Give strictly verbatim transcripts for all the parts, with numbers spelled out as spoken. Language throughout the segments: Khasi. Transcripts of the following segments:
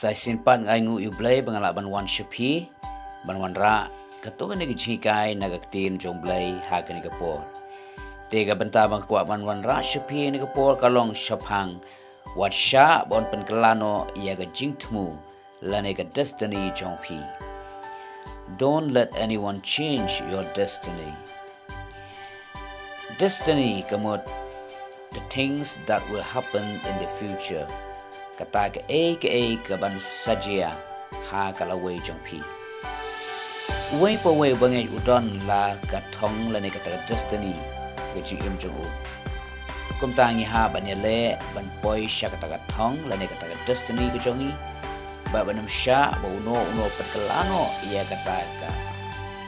Sa shisien pat nga ai nguh ïa U Blei ba nga lah ban wan sha phi, ban wanrah katto katne ka jinghikai na ka ktien jong U Blei ha kane ka por. Te ka bynta ba nga kwah ban wanrah sha phi ha kane ka por ka long shaphang, wat shah ba un pynkylla noh ïa ka jingthmu lane ka destiny jong phi. Don't let anyone change your destiny. Destiny ka mut the things that will happen in the future. Kata kaei kaei ka ban sa jia ha ka lawei jong phi. Uwei pa uwei u bangeit u don la ka thong lane kata ka destiny ka jingim jong u. Kumta ngi hap ban ïaleh ban poi sha kata ka thong lane kata ka destiny ka jong ngi. Ba ban ym shah ba uno uno pynkylla noh ïa kata ka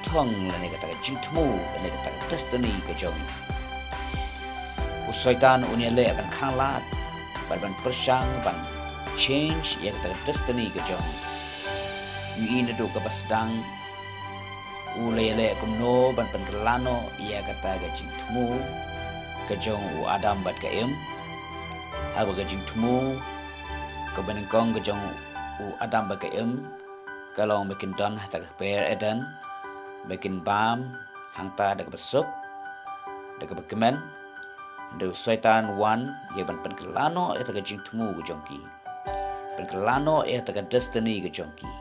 thong lane kata ka jingthmu lane kata ka destiny ka jong ngi. U Soitan un ïaleh ban khanglad, ban, ban pyrshang, ban change ïa kata ka destiny ka jong ngi. Ngi i naduh kaba sdang u la ïaleh kumno ban pynkylla noh ïa kata ka jingthmu ka jong u Adam bad ka Im. Haba ka jingthmu kaba nyngkong ka jong u Adam bad ka Im ka long ba kin don ha kata ka kper Eden, ba kin bam hangta da kaba suk, da kaba kmen. Hynrei u Soitan u wan ïa ban pynkylla noh ïa kata ka jingthmu ka jong ki, pynkylla noh ïa kata ka destiny ka jong ki.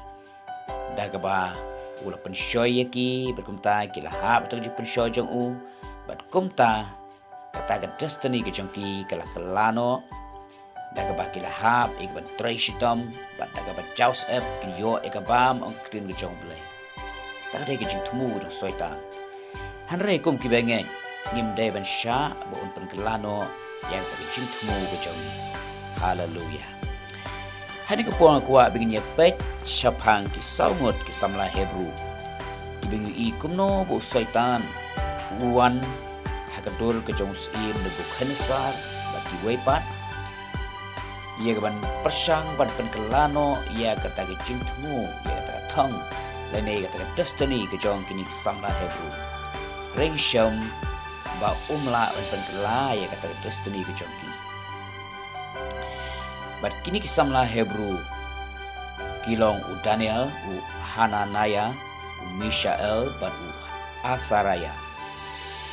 Da kaba u la pynshoi ïa ki, bad kumta ki la hap ïa kata ka jingpynshoi jong u, bad kumta kata ka destiny ka jong ki ka la kylla noh. Da kaba ki la hap ïa ka ban trei shitom, bad da kaba jaw syep kin ïoh ïa ka bam, ong ka ktien ka jong U Blei. Kata ka dei ka jingthmu ka jong u Soitan. Hynrei kum ki bangeit, ngim dei ban shah ba un pynkylla noh ïa kata ka jingthmu ka jong ngi. Haleluia. Hangne ka por nga kwah ba ngin ïa peit shaphang ki saw ngut ki samla Hebru, kiba ngi i kumno ba u Soitan u wan ha ka dur ka jong u syiem Nebukhadnessar bad kiwei pat, ïa ka ban pyrshang ban pynkylla noh ïa kata ka jingthmu, ïa kata ka thong lane ïa kata ka destiny ka jong kine ki samla Hebru. Hynrei shem ba um lah ban pynkylla ïa kata ka destiny ka jong ki. Bad kine ki samla Hebru ki long u Daniel, u Hananiah, u Mishael bad u Azariah.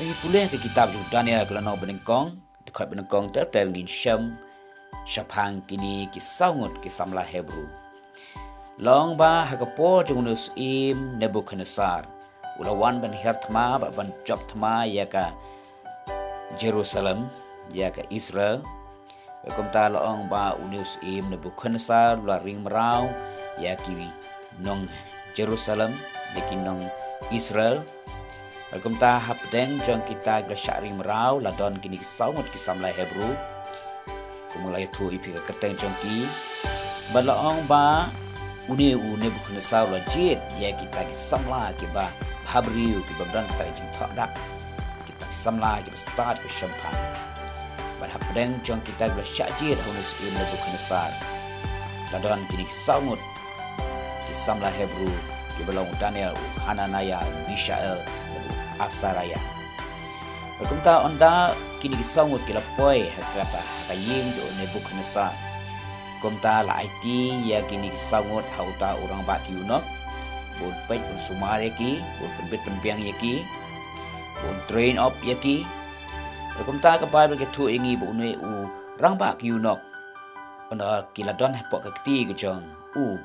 Ngi pule ha ka kitab jong u Daniel ka lynnong banyngkong, dkhot banyngkong ter ter ngin shem shaphang kine ki saw ngut ki samla Hebru. Long ba ha ka por jong une u syiem Nebukhadnessar, u la wan ban hiar thma bad ban jop thma ïa ka Jerusalem, ïa ka Israel. Bad kumta la ong ba une u syiem Nebukhadnessar u la ring mraw ïa ki nong Jerusalem, ïa ki nong Israel. Bad kumta hapdeng jong kita kiba la shah ring mraw la don kine ki saw ngut ki samla Hebru, kum la ïathuh ïa phi ka kyrteng jong ki. Bad la ong ba une u Nebukhadnessar u la jied ïa kita ki samla kiba bhabriew, kiba ym don kita ki jingthoh dak, kita ki samla kiba stad kiba shemphang. Bad hapdeng jong kita kiba la shah jied ha une u syiem Nebukhadnessar la don kine ki saw ngut ki samla Hebru, kiba long u Daniel, u Hananiah, u Mishael bad u Azariah. Bad kumta ynda kine ki saw ngut ki la poi ha kata, ha ka ïing jong u Nebukhadnessar, kumta la aiti ïa kine ki saw ngut ha uta u rangbah ki eunuch ba un peit, ba un sumar ïa ki, ba un pynbit pynbiang ïa ki, ba un train up ïa ki. Bad kumta ka Baibl ka ïathuh ïa ngi ba une u rangbah ki eunuch, ynda ki la don hapoh ka kti ka jong u,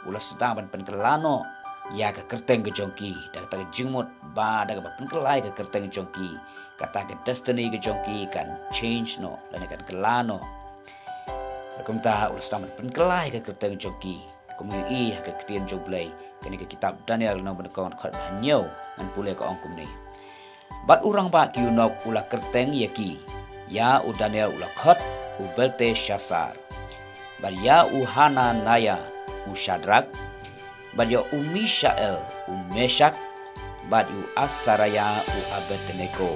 u la sdang ban pynkylla noh ïa ka kyrteng ka jong ki, da kata ka jingmut ba da kaba pynkylla ïa ka kyrteng ka jong ki, kata ka destiny ka jong ki kan change noh lane kan kylla noh. Bad kumta u la sdang ban pynkylla ïa ka kyrteng ka jong ki. Kum ngi ïohi ha ka ktien jong U Blei, kane ka kitab Daniel lynnong banyngkong dkhot ba hynñiew, ngan pule, ka ong kumne: Bad u rangbah ki eunuch u la kyrteng ïa ki, ïa u Daniel u la khot u Belteshassar, bad ïa u Hananiah u Shadrak, bad ïa u Mishael u Meshak, bad ïa u Azariah u Abednego.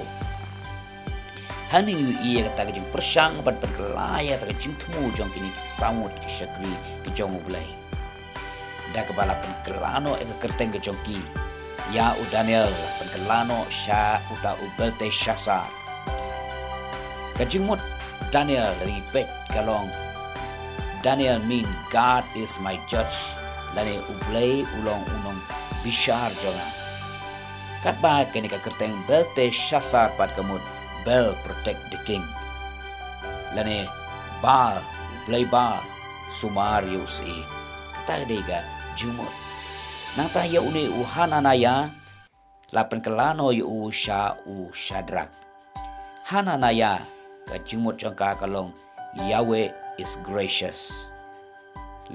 Hangne ngi ïohi ïa kata ka jingpyrshang ban pynkylla ïa kata ka jingthmu jong kine ki saw ngut ki shakri ki jong U Blei. Da kaba la pynkylla noh ïa ka kyrteng ka jong ki, ïa u Daniel la pynkylla noh sha uta u Belteshassar. Ka jingmut Daniel, lada ngi peit, ka long Daniel mean God is my judge, lane U Blei u long u nongbishar jong nga. Katba kane ka kyrteng Belteshazzar pat ka mut Bel protect the king, lane Baal, U Blei Baal sumar ïa u syiem. Kata ka dei ka jingmut. Nangta ïa une u Hananiah la pynkylla noh ïa u sha u Shadrach. Hananiah, ka jingmut jong ka ka long Yahweh is gracious,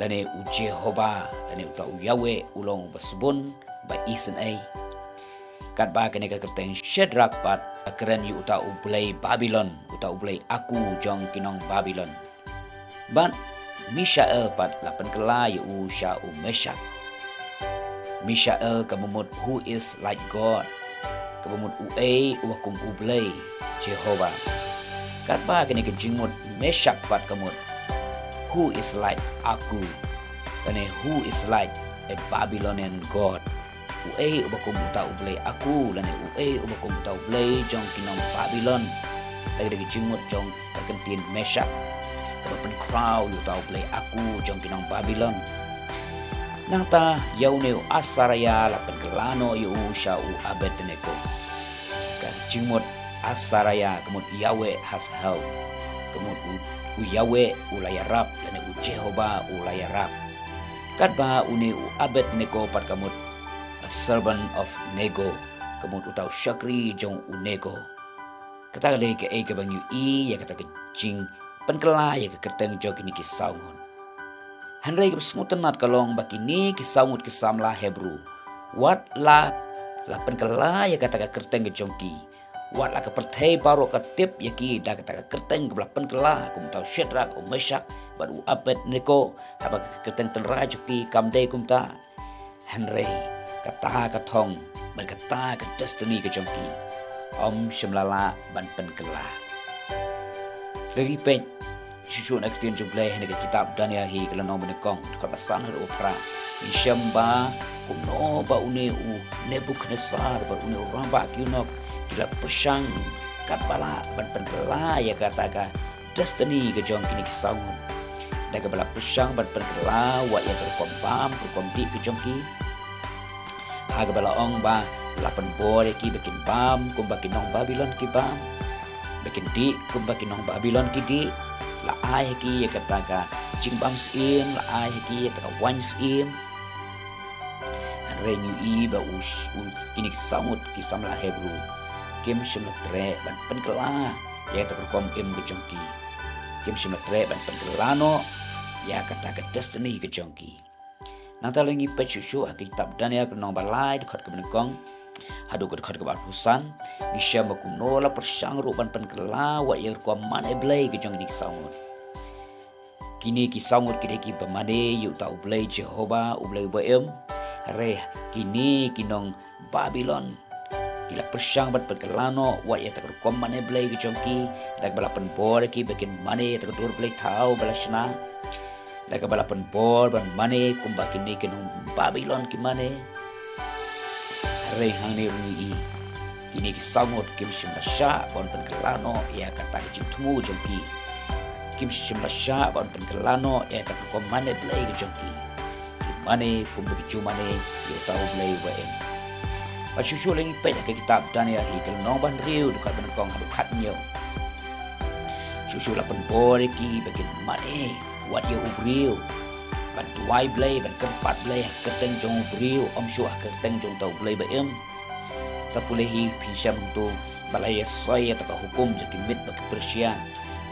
lane u Jehovah, lane uta u Yahweh u long uba sbun, ba isynei. Katba kane ka kyrteng Shadrach pat ka kren ïa uta u blei Babilon, uta u blei aku jong ki nong Babilon. Bad Mishael pat la pynkylla ïa u sha u Meshach. Mishael kaba mut who is like God, kaba mut uei uba kum U Blei Jehovah. Katba kane ka jingmut Meshach pat ka mut who is like aku, lane who is like a Babylonian god. Uei uba kum uta u blei aku, lane uei uba kum uta u blei jong ki nong Babilon. Kata ka dei ka jingmut jong ka kyntien Meshach, kaba pynkhraw ïa uta u blei aku jong ki nong Babilon. Nangta ïa une u Azariah la pynkylla noh ïa u sha u Abednego. Ka jingmut Azariah ka mut Yahweh has helped, ka mut u, u Yahweh u la ïarap, lane u Jehovah u la ïarap. Katba une u Abednego pat ka mut a servant of Nego, ka mut uta u shakri jong u Nego. Kata ka dei kaei kaba ngi ïohi ïa kata ka jingpynkylla ïa ka kyrteng jong kine ki saw ngut. Hynrei kaba sngewtynnat ka long ba kine ki saw ngut ki samla Hebru, wat la, la pynkylla ïa kata ka kyrteng ka jong ki, wat la ka pyrthei baroh ka tip ïa ki da kata ka kyrteng kaba la pynkylla, kum uta u Shadrach, u Meshach bad u Abednego, haba ka kyrteng tynrai jong ki kam dei kumta. Hynrei kata ka thong bad kata ka destiny ka jong ki ym shym la lah ban pynkylla. Lada ngi peit shuh shuh na ka ktien jong U Blei ha kane ka kitab Daniel hi, ka lynnong ba nyngkong, dkhot ba san haduh ba phra, ngin shem ba kumno ba une u Nebukhadnessar bad une u rangbah ki unok ki la pyrshang katba lah ban pynkylla ïa kata ka destiny ka jong kine ki saw ngut. Da kaba la pyrshang ban pynkylla wat ïa ka rukom bam, ka rukom dih ka jong ki. Ha kaba la ong ba la pynbor ïa ki ba kin bam kumba ki nong Babilon ki bam, ba kin dih kumba ki nong Babilon ki dih. La ai ha ki ïa kata ka jingbam syiem, la ai ha ki ïa kata ka waiñ syiem. Hynrei ngi ïohi ba u, u, kine ki saw ngut ki samla Hebru kim shym la treh ban pynkylla ïa kata ka rukom im ka jong ki. Kim shym la treh ban pynkylla noh ïa kata ka destiny ka jong ki. Nangta lada ngi peit shuh shuh ha ka kitab Daniel ka lynnong ba lai, dkhot kaba nyngkong haduh ka dkhot kaba arphew san, ngi shem ba kumno la pyrshang ruh ban pynkylla wat ïa ka rukom mane blei ka jong kine ki saw ngut. Kine ki saw ngut ki dei kiba mane ïa uta u Blei Jehovah, u Blei uba im. Hynrei kine ki nong Babilon ki la pyrshang ban pynkylla noh wat ïa kata ka rukom mane blei ka jong ki, da kaba la pynbor ïa ki ba kin mane ïa kata ka dur blei thaw ba la shna, da kaba la pynbor ban mane kumba kine ki nong Babilon ki mane. Hynrei hangne ruh ngi ïohi kine ki saw ngut kim shym la shah ban pynkylla noh ïa kata ka jingthmu jong ki. Kim shym la shah ban pynkylla noh ïa kata ka rukom mane blei ka jong ki. Ki mane kumba ki ju mane ïa uta u Blei uba im. Bad shuh shuh lada ngi peit ha ka kitab Daniel hi, ka lynnong ba hynriew, dkhot ba nyngkong haduh khathynñiew. Shuh shuh la pynbor ïa ki ba kin mane wat ïa u briew, ban duwai Blei, ban kyrpad Blei ha ka kyrteng jong u briew, ym shuh ha ka kyrteng jong uta u Blei ba im. Sa pule hi phin shem hangto ba la ïasoi ïa kata ka hukum jong ki Mid bad ki Persia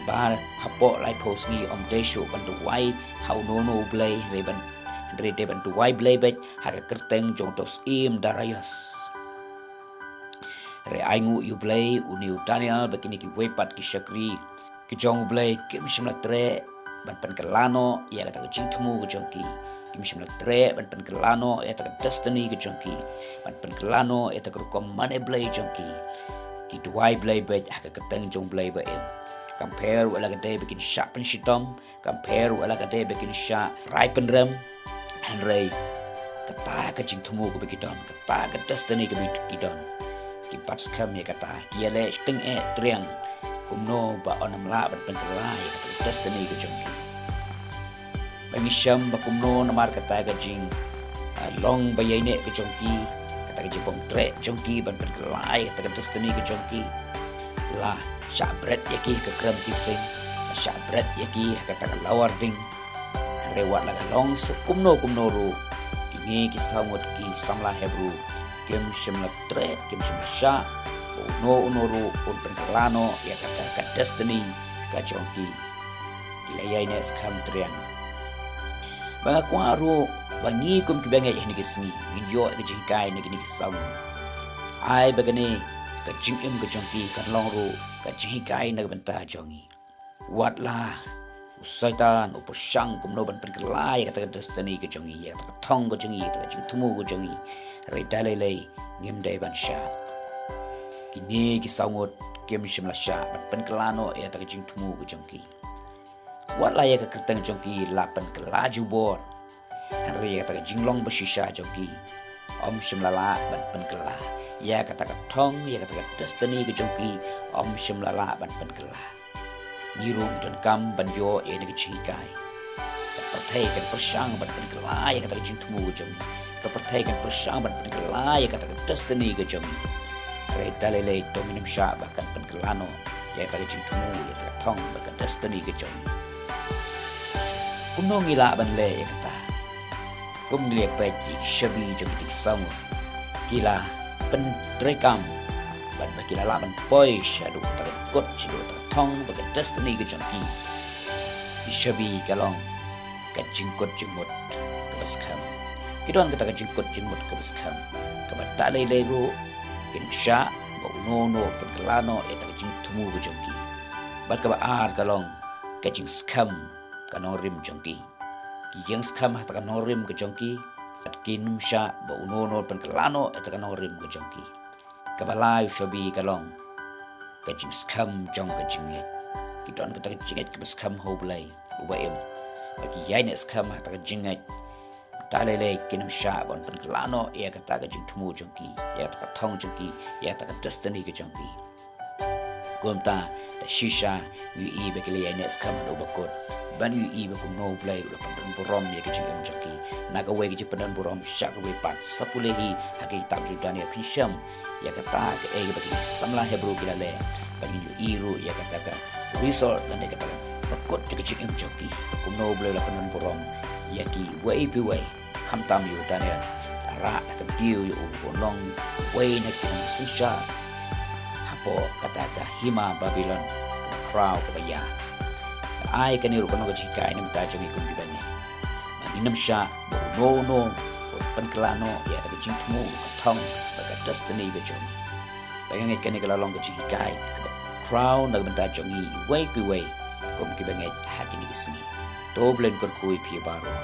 ba hapoh laiphew sngi ym dei shuh ban duwai ha uno uno u blei, hynrei ban, hynrei dei ban duwai Blei beit ha ka kyrteng jong uta u syiem Darius. Hynrei ainguh ïa u Blei, une u Daniel bad kine kiwei pat ki shakri ki jong u Blei kim shym la treh ban pynkylla noh ïa kata ka jingthmu ka jong ki. Kim shym la treh ban pynkylla noh ïa kata ka destiny ka jong ki, ban pynkylla noh ïa kata ka rukom mane blei jong ki. Ki duwai Blei beit ha ka kyrteng jong u Blei ba im. Kam pher wat la ka dei ba kin shah pynshitom, kam pher wat la ka dei ba kin shah rai pynrem. Hynrei kata ka jingthmu kaba ki don, kata ka destiny kaba ki don, ki bat skhem ïa kata, ki ïaleh tyngeh triang kumno ba yn ym lah ban pynkylla ïa kata ka destiny ka jong ki. Ba ngi shem ba kumno namar kata ka jing, ah, long ba ïaineh ka jong ki, kata ka jingbymtreh jong ki ban pynkylla ïa kata ka destiny ka jong ki, la shah bret ïa ki ha ka krem ki sing, la shah bret ïa ki ha kata ka lawar ding. Hynrei wat la ka long sa kumno kumno ruh, kine ki saw ngut ki samla Hebru kim shym la tret, kim shym la shah ba uno uno ruh un pynkylla noh ïa kata ka destiny ka jong ki. Ki la ïaineh skhem triang. Ba nga kwah ruh ba ngi kum ki bangeit ha kine ki sngi ngin ïoh ka jinghikai na kine ki saw ngut. Ai ba kane ka jingim ka jong ki kan long ruh ka jinghikai na ka bynta jong ngi. Wat la u Soitan u pyrshang kumno ban pynkylla ïa kata ka destiny ka jong ngi, ïa kata ka thong ka jong ngi, ïa kata ka jingthmu ka jong ngi, hynrei da lei lei ngim dei ban shah. Kine ki saw ngut kim shym la shah ban pynkylla noh ïa kata ka jingthmu ka jong ki. Wat la ïa ka kyrteng jong ki la pynkylla jubor, hynrei ïa kata ka jinglong ba shisha jong ki ym shym la lah ban pynkylla. Ïa kata ka thong, ïa kata ka destiny ka jong ki ym shym la lah ban pynkylla. Ngi ruh ngi donkam ban ïoh ïa kane ka jinghikai. Ka pyrthei kan pyrshang ban pynkylla ïa kata ka jingthmu ka jong ngi. Ka pyrthei kan pyrshang ban pynkylla ïa kata ka destiny ka jong ngi. Hynrei da lei lei to ngin ym shah ba kan pynkylla noh ïa kata ka jingthmu, ïa kata ka thong bad ka destiny ka jong ngi. Kumno ngi lah ban leh ïa kata? Kum ngi leh peit ïa ki shabi jong kito ki saw ngut, ki la pyntreikam bad ba ki la lah ban poi shaduh kata ka kut, shaduh kata ka thong bad ka destiny ka jong ki. Ki shabi ka long ka jingkut jingmut kaba skhem. Ki don kata ka jingkut jingmut kaba skhem, kaba da lei lei ruh kin ym shah ba uno uno pynkylla noh ïa kata ka jingthmu ka jong ki. Bad kaba ar ka long ka jingskhem ka nongrim jong ki. Ki ïeng skhem ha kata ka nongrim ka jong ki, bad kin ym shah ba uno uno pynkylla noh ïa kata ka nongrim ka jong ki. Kaba lai u shabi ka long ka jingskhem jong ka jingngeit. Ki don kata ka jingngeit kaba skhem ha U Blei uba im, bad ki ïaineh skhem ha kata ka jingngeit. Da lei lei kin ym shah ban pynkylla noh ïa kata ka jingthmu jong ki, ïa kata ka thong jong ki, ïa kata ka destiny ka jong ki. Kumta da shisha ngi ïohi ba ki la ïaineh skhem haduh ba kut, bad ngi ïohi ba kumno U Blei u la pyndonburom ïa ka jingim jong ki na kawei ka jingpyndonburom sha kawei pat. Sa pule hi ha ka kitab jong u Daniel phin shem ïa kata kaei ba kine ki samla Hebru ki la leh, bad ngin ïohi ruh ïa kata ka result lane kata ka bakut jong ka jingim jong ki, kumno U Blei u la pyndonburom ïa kiwei pa kiwei. Khamtam ïa u Daniel, la rah da ka kynthei ïa u ba un long uwei na ki nongsynshar hapoh kata ka hima Babilon kaba khraw kaba ïar. Ai kane ruh ka long ka jinghikai na ka bynta jong ngi kum ki bangeit. Ba ngin ym shah ba uno uno un pynkylla noh ïa kata ka jingthmu, ka thong bad ka destiny ka jong ngi. Ba nga ngeit kane ka la long ka jinghikai kaba khraw na ka bynta jong ngi iwei pa iwei kum ki bangeit ha kine ki sngi. To U Blei un kyrkhu ïa phi baroh.